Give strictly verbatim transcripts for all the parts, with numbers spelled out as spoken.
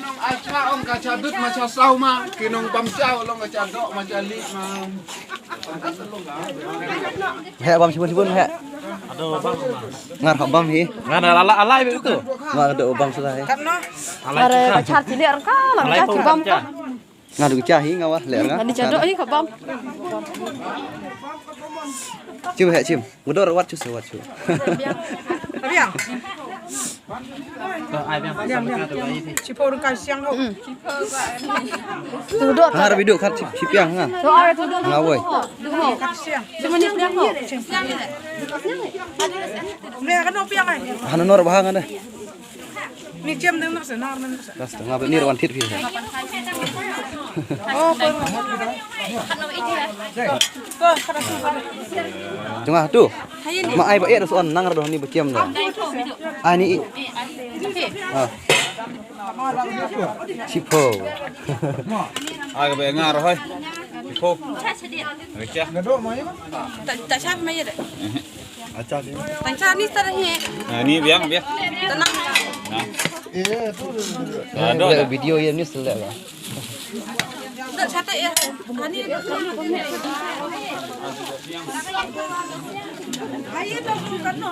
Acha ong ka cha dut ma cha saw ma, ki nong bam cha long ka cha dok ma cha li ma. He bam shibun shibun he. Ngar ha bam hi. Ngar ala ala be tu. Ngar do bam sudah he. Are ka char chili ar ka la ka char bam ka. Nga du cha hi nga wa le nga. Ani cha do hi ka bam. Chim he chim. Ngu do wat chu se wat chu. Biang. Biang, biang. Chi pau rung kai siang ho. Tu do. Ngar video khat chi chi piang nga. Tu are tu do. Nga woi. Ka siang. Chi mani piang ho. Ne ka no piang ai. Hana nor ba nga ne. Ni chem deng nak senar nang. Ras tengah ni rawan tit phi. Oh, ko kada tu. Tengah tu. Ma ai ba er son nang ro ni ba chem da. Ani. Ah. Chipo. Ai ba ngar hoi. Chipo. Richa. Ta ta sha ma ye. Acha ni. Tang cha ni tar hi. Ah, ni biang biang. Tenang. Nah. Eh, tu. Ada ada. Video ye ni selek lah. Tak cha ta ye. Ani. Hai, tak bukan no.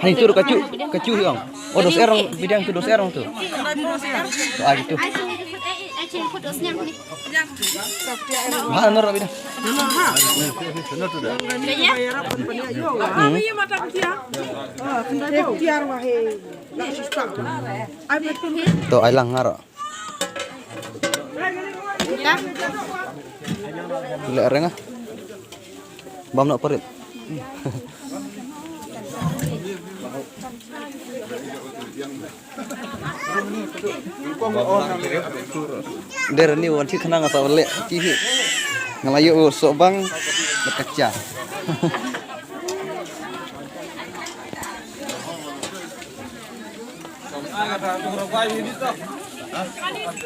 Hani tu ka chu, ka chu hi ong. Oh, dos erong bidang tu, dos erong tu. Tu ai tu. Ma nor bidang. Hmm. To ai lang ngaro. Le reng ah. Bam nok parit. Der ni wan chi khnang sa le chi hi. Nga la ïoh so bang bad ka cha.